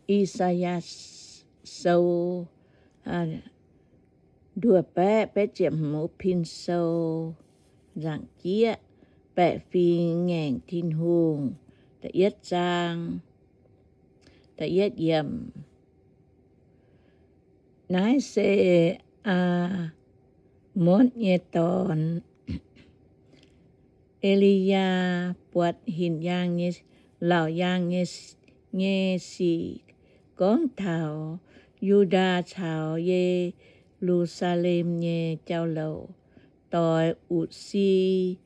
I^saa^yaa Sou, nduov baeqv betv ziepc hmz, Pin Sou, nzaangc jieqv, Baeqc Fingx Ngaengc Tin-Hungh, da'yietv zaang, da'yietv yiemc. Naaiv se Aa^motv nyei dorn, E^li^yaa, buatc hinc yaangh nyei, laauc yaangh nyei, nyei sic gorngv taux Yu^ndaa caux Ye^lu^saa^lem nyei jauv-louc, doix U^si^yaa,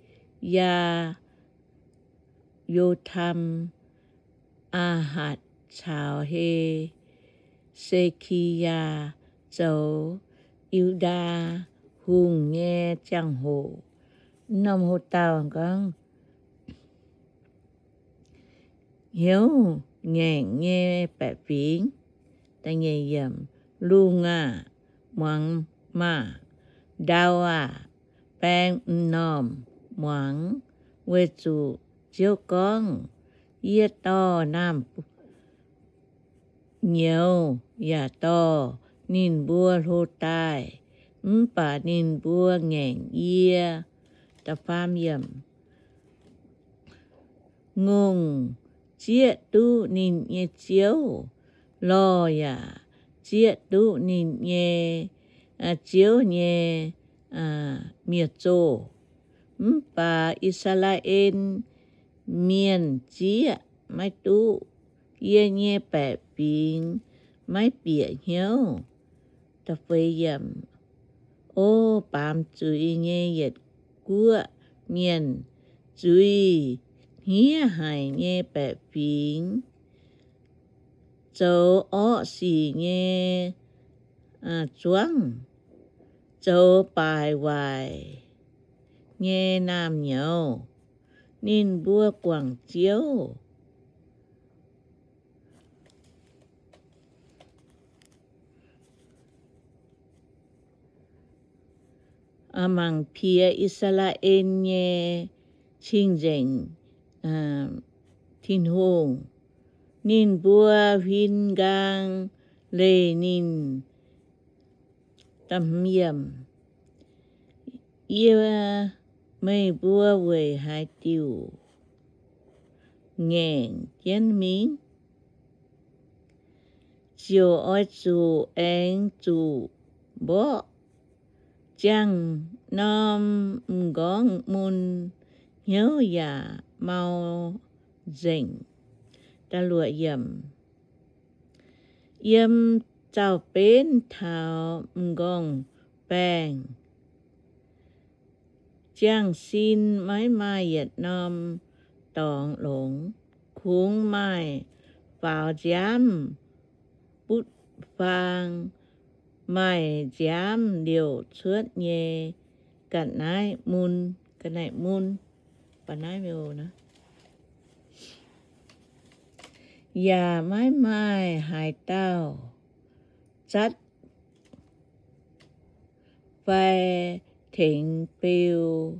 Yo^tam, Aa^hatc caux He^se^ki^yaa zoux Yu^ndaa hungh nyei ziangh hoc. Norm hoc-dauh gorngv, hnyouv ngaengc nyei baeqc fingx. Lungh aah, muangx maah! Ndau aah, baeng m'normh muangx, weic zuqc Ziouv gorngv, Yie dorh naamh nyouz yaac dorh ninh mbuo hlo daaih, mv baac ninh mbuo ngaengc yie. Ngongh zieqv duqv ninh nyei ziouv, lorh yaac zieqv duqv ninh nyei ziouv nyei miezoh. Mv baac I^saa^laa^en Mienh zieqv maiv duqv, yie nyei baeqc fingx maiv bieqc hnyouv. O baamz zuiz nyei yietc guoqv mienh, zuiz hniev haic nyei baeqc fingx, zoux orqv sic nyei zuangv, zoux baaic waaic nyei naamh nyouz, ninh mbuo guangc Ziouv. Mangc piex I^saa^laa^en nyei Cing-Nzengc Tin-Hungh. Ninh mbuo huin nqaang leih ninh. Yie, meih mbuo weic haaix diuc ngaengc jienv mingh? Ziouc oix zuqc aengx zuqc mborqv. Ziangh norm m'nqorngv mun, hnyouv yaac mau nzengc. Yiem zaux-benv taux m'nqorngv baengh, ziangh sin maiv maaih yietc norm dorngx longx. Kungx maaih faaux nziaamv butv faang, maaih nziaamv liouc cuotv nyei ga'naaiv mun, ga'naaiv mun, yaac maiv maaih haaix dauh zatv fai tengx beu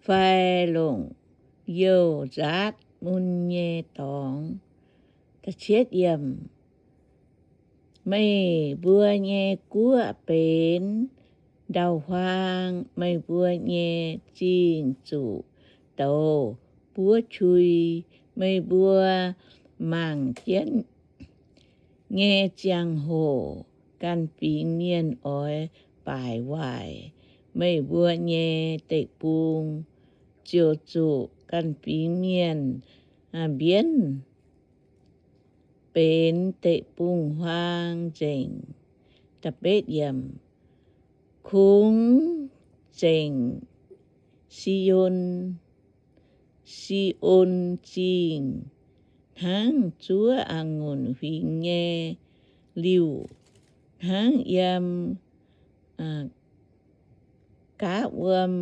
fai longc youh nzaatv mun nyei dorngx. Meih mbuo nyei guoqv benx ndau-huaang, meih mbuo nyei zingh zuqc douz buov qui. Meih mbuo mangc jienv nyei ziangh hoc ganh fingx mienh oix baaic waaic, meih mbuo nyei deic-bung ziouc zuqc ganh fingx mienh mbienv, benx deic-bung-huaang nzengc. Kungx zengc Si^on, Si^on Zingh, hnangv zuov a'ngunc huingx nyei liuh, hnangv yiem gaav wuom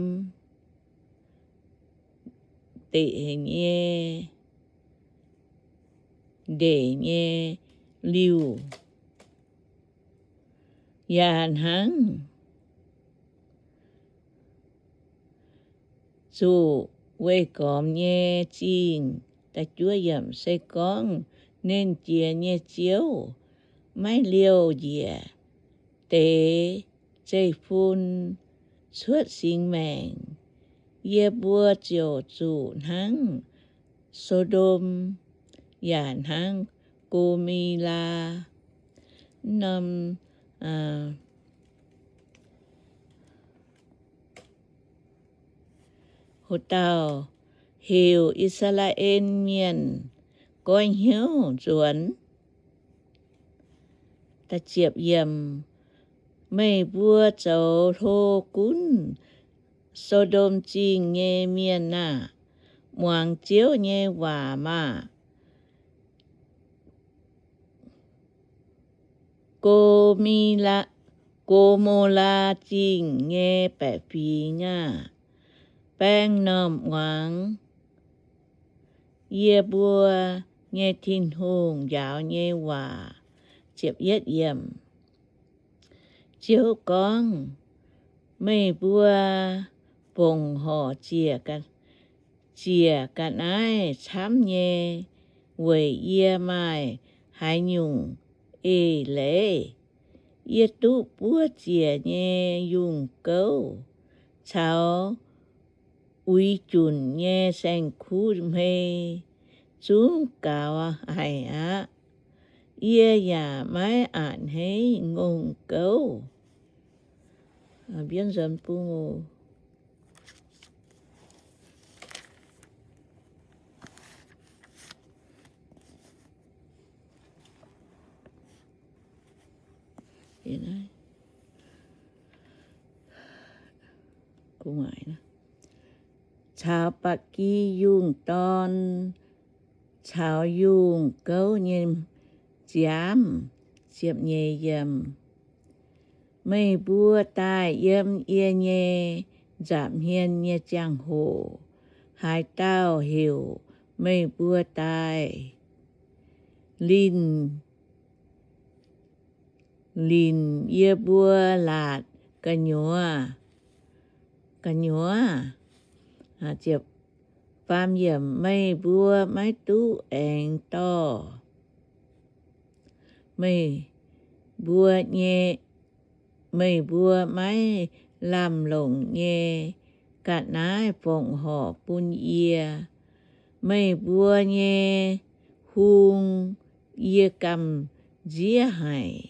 ndeic nyei, ndeic nyei liuh, yaac hnangv zuqc weih gormx nyei zingh. Se gorngv Nernh Jiex nyei Ziouv maiv liouh njiec deix zeiv-fun cuotv singx maengc. Yie mbuo ziouc zuqc hnangv So^ndom yaac hnangv Go^me^laa. Norm houc dauh heuc I^saa^laa^en Mienh goiv hnyouv nzuonx. Meih mbuo zoux hlo gunv So^ndom Zingh nyei mienh aah! Muangx Ziouv nyei waac maah! Go^me^laa, Go^mo^laa Zingh nyei baeqc fingx aah! Baeng m'normh muangx yie mbuo nyei Tin-Hungh njaaux nyei waac. Ziouv gorngv, Meih mbuo fongc horc ziec ga'naaiv camv nyei weic yie maaih haaix nyungc eix leiz? Yie duqv buov ziec nyei yungh gouv caux uix junc nyei saeng-kuv hmei zungv gaux haic aqv. Yie yaac maiv a'hneiv ngongh gouv. Caux ba'gi yungh dorn caux yungh gouv nyei nziaamv. Meih mbuo daaih yiem yie nyei nza'hmien nyei ziangh hoc, haaix dauh heuc meih mbuo daaih linc, linc yie mbuo laatc gu'nyuoz, gu'nyuoz. Meih mbuo maiv duqv aengx dorh meih mbuo nyei, meih mbuo maiv lamh longc nyei ga'naaiv fongc horc bun yie. Meih mbuo nyei hung yie gamh nziev haic.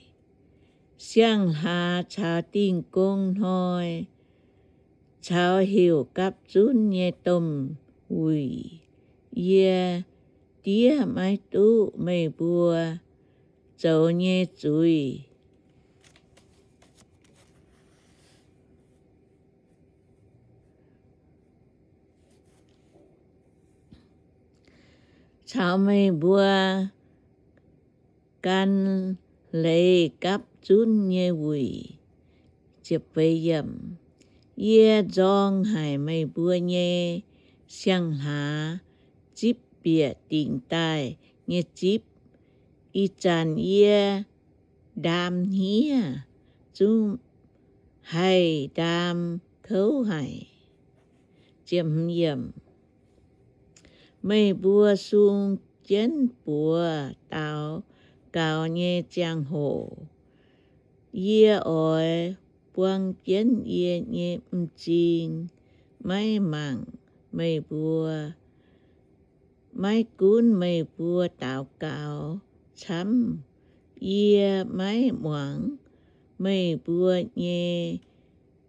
Siang-hlaax caux Dingh Gong Hnoi caux heuc gapv zunv nyei domh wuic, yie diev maiv duqv meih mbuo zoux nyei zuiz. Caux meih mbuo gan leiz gapv zunv nyei wuic. Yie nzorng haic meih mbuo nyei siang-hlaax zipv bieqc dingc daaih nyei zipv. Ih zanc yie ndaam hniev zungv haih ndaam kouv haic. Meih mbuo sung jienv buoz daux gaux nyei ziangh hoc, yie oix buang jienv yie nyei m'zing maiv mangc meih mbuo. Maiv gunv meih mbuo daux gaux camv, yie maiv muangx meih mbuo nyei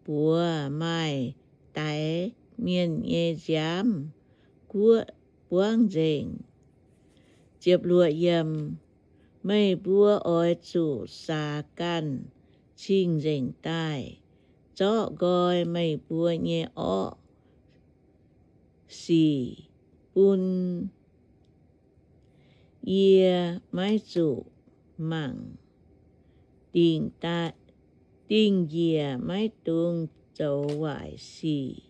buoz maaih daix mienh nyei nziaamv guoqv buangv nzengc. Meih mbuo oix zuqc saax ganh cing-nzengc daaih zorqv nqoi meih mbuo nyei orqv sic bun yie maiv zuqc mangc, dingh njiec maiv dungx zoux waaic sic.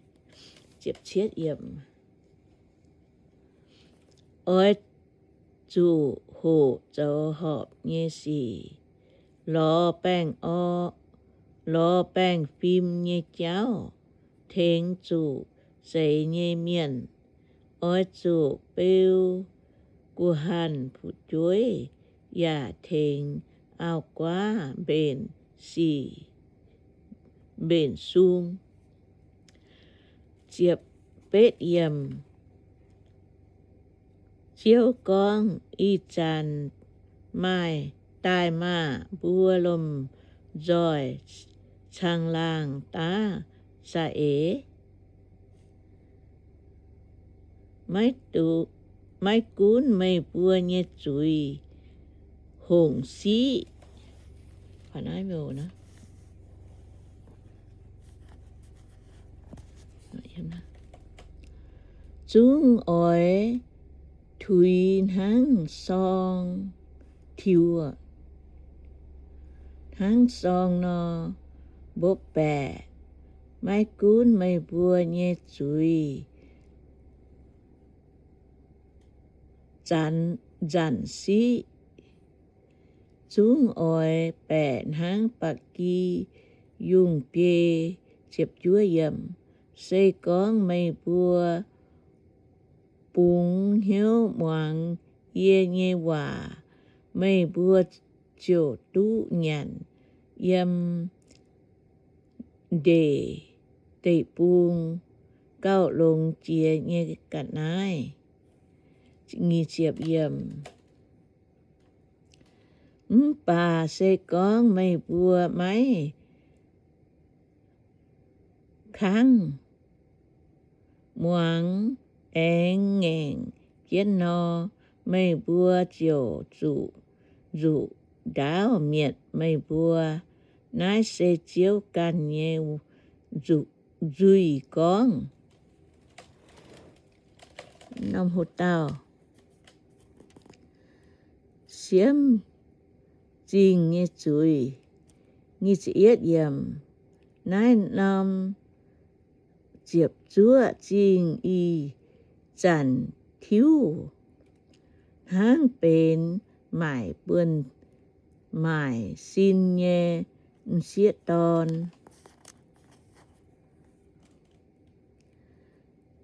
Oix zuqc hoqc zoux horpc nyei sic, lorz baengh orn, lorz baengh fim nyei jauv, tengx zuqc zeix nyei mienh. Oix zuqc beu guh hanh fu'jueiv yaac tengx auv-guaav mbenc sic, mbenc sung. Ziepc betv yiemc. Ziouv gorngv, Ih zanc maaih daaih maah! Mbuo lomh nzoih caangh laangh daav za'eix. Maiv gunv meih mbuo nyei zuiz hongc siqv, zungv oix tuix hnangv sorng tiux, hnangv sorng nor mbopv baeqc. Maiv gunv meih mbuo nyei zuiz nzanc siqv, zungv oix baeqc hnangv ba'gi yungh biei. Se gorngv meih mbuo bungx hnyouv muangx yie nyei waac, meih mbuo ziouc duqv nyanc yiem ndeic deic-bung gauh longx jiex nyei ga'naaiv. Mv baac se gorngv meih mbuo maiv kangv muangx aengx ngaengc jienv nor, meih mbuo ziouc zuqc nzuqc ndaauv mietc meih mbuo. Naaiv se Ziouv ganh nyei nzuih gorngv. Norm hu dauh siemv zingh nyei zuiz. Naaiv norm ziepc zuoqv zingh ih zanc tiuv hnangv benx maaic buonv-maaic sin nyei m'sieqv dorn.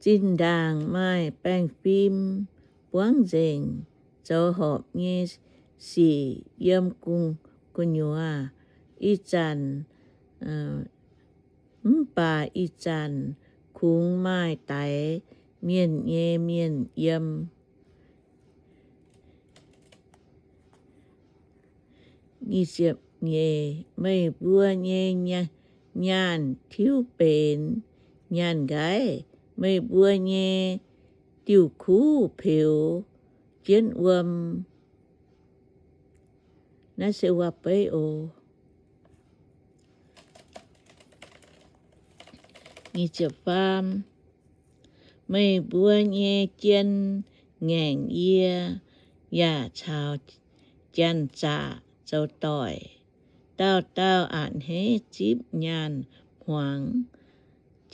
Zinh ndaangc maaih baengh fim buangv nzengc zoux horpc nyei sic yiem gu'nyuoz. Ih zanc, mv baac ih zanc kungx maaih daix mienh nyei mienh yiem. Meih mbuo nyei nyaanh tiuv benx nyaanh nqaiv, meih mbuo nyei diuh kuv peux jienv wuom. Naaiv se waac-beiv oc. Meih mbuo nyei jien ngaengc yie, yaac caux janx-zaqc zoux doic. Dauh dauh a'hneiv zipv nyaanh hmuangx,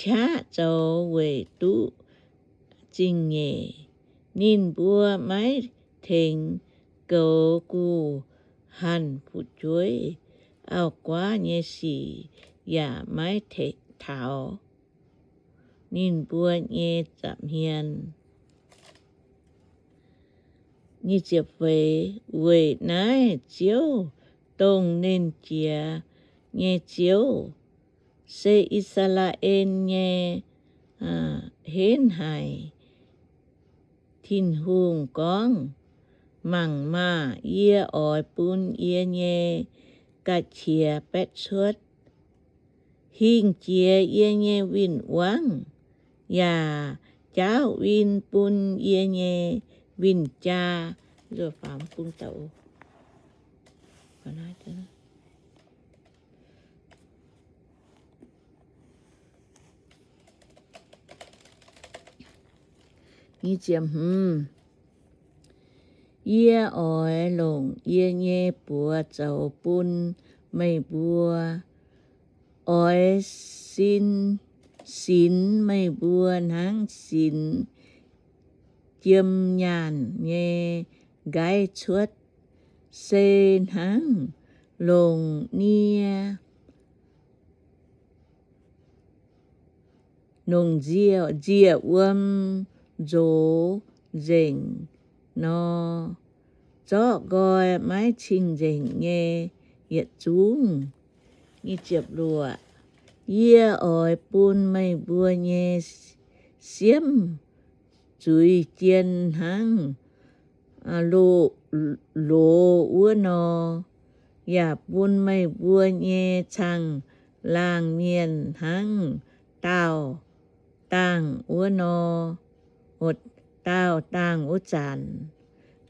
qaqv zoux weic duqv zingh nyeic. Ninh mbuo maiv tengx goux guh hanh fu'jueiv, auv-guaav nyei sic yaac maiv taux ninh mbuo nyei nza'hmien. Weic naaiv Ziouv dongh Nernh Jiex nyei Ziouv, se I^saa^laa^en nyei henv haic. Tin-Hungh gorngv, Mangc maah! Yie oix bun yie nyei ga'qiex baetv cuotv, hingh jiex yie nyei win-wangv, yaac jaauv win bun yie nyei win-jaa. Yie oix longc yie nyei buoz zoux bun meih mbuo, oix sin, sinx meih mbuo hnangv sinx jiem nyaanh nyei nqaiv cuotv, se hnangv longc nie, longc nzie, nzie wuom nzox nzengc nor, zorqv nqoi maiv cing-nzengc nyei yietc zungv. Yie oix bun meih mbuo nyei siemv zuiz jien hnangv loz wuov nor, yaac bun meih mbuo nyei caangh laangh mienh hnangv daauh dangh wuov nor, daauh dangh wuov zanc.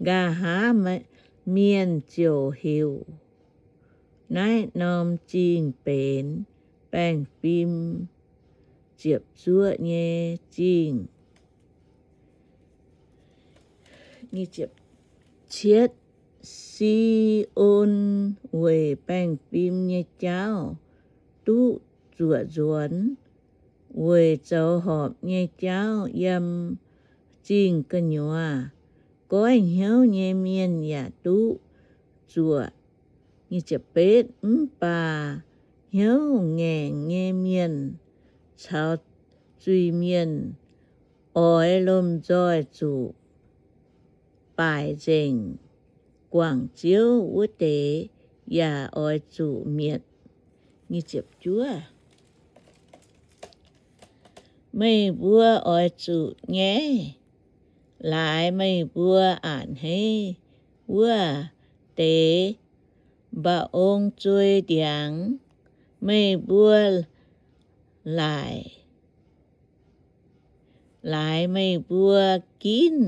Nqa'haav mienh ziouc heuc naaiv norm zingh benx baengh fim ziepc zuoqv nyei zingh. Cietv, Si^on weic baengh fim nyei jauv duqv zuoqc nzuonx, weic zoux horpc nyei jauv yiem zingh gu'nyuoz. Goiv hnyouv nyei mienh yaac duqv zuoqc. Mv baac hnyouv ngaengc nyei mienh caux zuiz-mienh oix lomh nzoih zuqc baaic nzengc. Guangc Ziouv wuov deix yaac oix zuqc mietc. Meih mbuo oix zuqc nyaiv laaix meih mbuo a'hneiv wuov deix mba'ong zuei ndiangx. Meih mbuo laaix, laaix meih mbuo ginv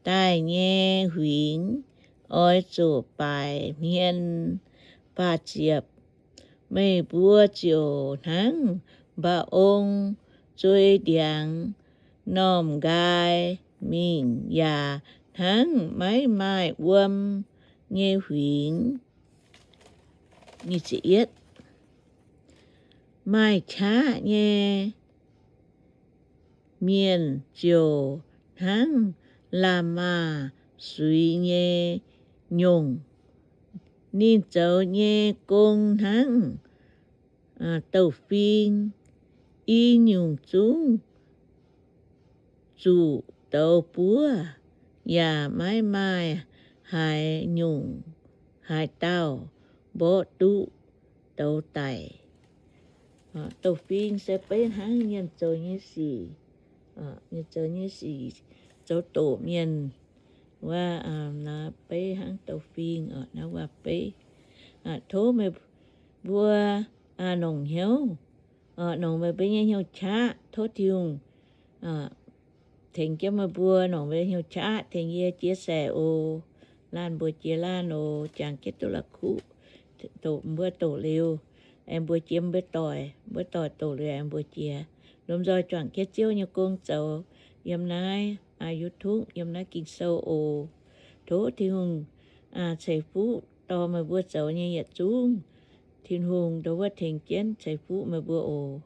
daaih nyei huingx oix zuqc baaic hmien faah ziepc. Meih mbuo ziouc hnangv mba'ong zuei ndiangx normh nqaai mingh, yaac hnangv maiv maaih wuom nyei huingx. Maaih qaqv nyei mienh ziouc hnangv laamaah suix nyei nyungc. Ninh zoux nyei gong hnangv douh fing, i nyungc zungv zuqc douz buov, yaac maiv maaih haaix nyungc, haaix dauh mborqv duqv douz daic. Douh fing se beiv hnangv mienh zoux nyei sic, mienh zoux nyei sic, zoux doqc mienh wuov, beiv hnangv douh fing, naaiv wuov beiv. Tov meih mbuo nongc hnyouv, nongc meih mbuo nyei hnyouv qaqv. Tov Tin-Hungh tengx jienv meih mbuo nongc meih hnyouv qaqv, tengx yie jiex saeng oc. Laanh mbuo jiex laanh oc. Jangx jienv duqv la'kuqv, doqc mbuo doqc liuz, aengx mbuo jiex mbuo doic, mbuo doic doqc liuz aengx mbuo jiex. Lomh nzoih juangc jienv Ziouv nyei gong zoux yiem naaiv YouTube, yiem naaiv Ging-Sou oc. Tov Tin-Hungh ceix fuqv dorh meih mbuo zoux nyei yietc zungv. Tin-Hungh ndongc wuov tengx jienv ceix fuqv meih mbuo oc.